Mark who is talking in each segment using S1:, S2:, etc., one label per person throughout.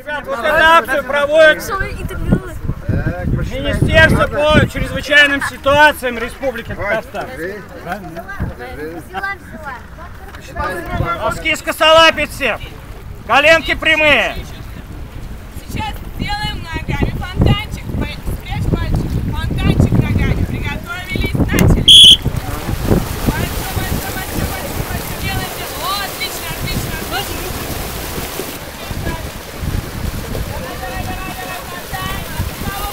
S1: Ребят, вот эту акцию проводит Министерство по чрезвычайным ситуациям Республики Татарстан. Носки скосолапить всех. Коленки прямые.
S2: Сейчас делаем ногами фонтанчик. Спрячь пальчик. Фонтанчик ногами. Приготовились, начали. Большой, большой, большой, большой, большой. Делаем, делаем. О, отлично, отлично. Давай, давай, давай, давай, фонтан.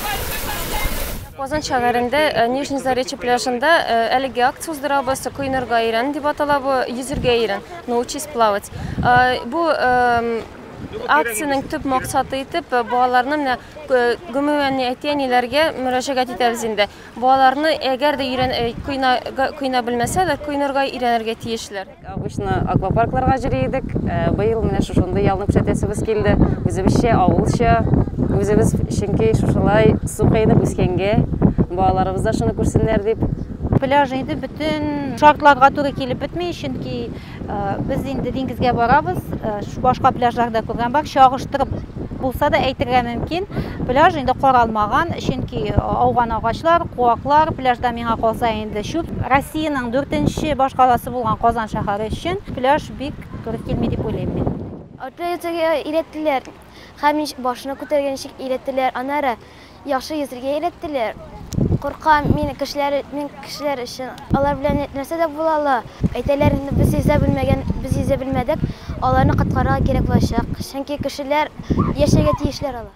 S2: Большой фонтанчик.
S3: Казан шәһәрендә Нижний Заречье пляжында әлеге акция уздырабыз. Коенырга өйрән дип атала бу, йөзергә өйрән, научись плавать. Бу акциянең төп максаты итеп балаларны менә гомумән әти-әниләргә мөрәҗәгать итәбез инде. Балаларны әгәр дә өйрән коена белмәсәләр, коенырга өйрәнергә тиешләр.
S4: Обычно аквапаркларга йөри идек. Быел менә шушындый ялны күрсәтәсебез килде. Үзебезчә, авылча, үзебез чөнки шушылай су коенып үскәнгә балаларыбыз да шуны күрсеннәр дип.
S5: Пляж инде бөтен шартларга туры килеп бетми, чөнки без инде диңгезгә барабыз, башка пляжларда күргән бар, чагыштырып булса да әйтергә мөмкин. Пляж инде каралмаган, чөнки ауган агачлар, куаклар, пляжда миңа калса инде чүп. Россиянең 4-нче башкаласы булган Казан шәһәре өчен пляж бик туры килми дип уйлыйм мин.
S6: Атта йөзергә өйрәттеләр. Һәм башны күтәргәнче өйрәттеләр. Аннары яхшы йөзергә өйрәттеләр. Куркам мин кешеләр, мин кешеләр өчен. Алар белән нәрсә дә була ала. Әйтәләр инде без йөзә белмәгән, без йөзә белмәдек, аларны коткарырга кирәк булачак. Чөнки кешеләр яшәргә тиешләр алар.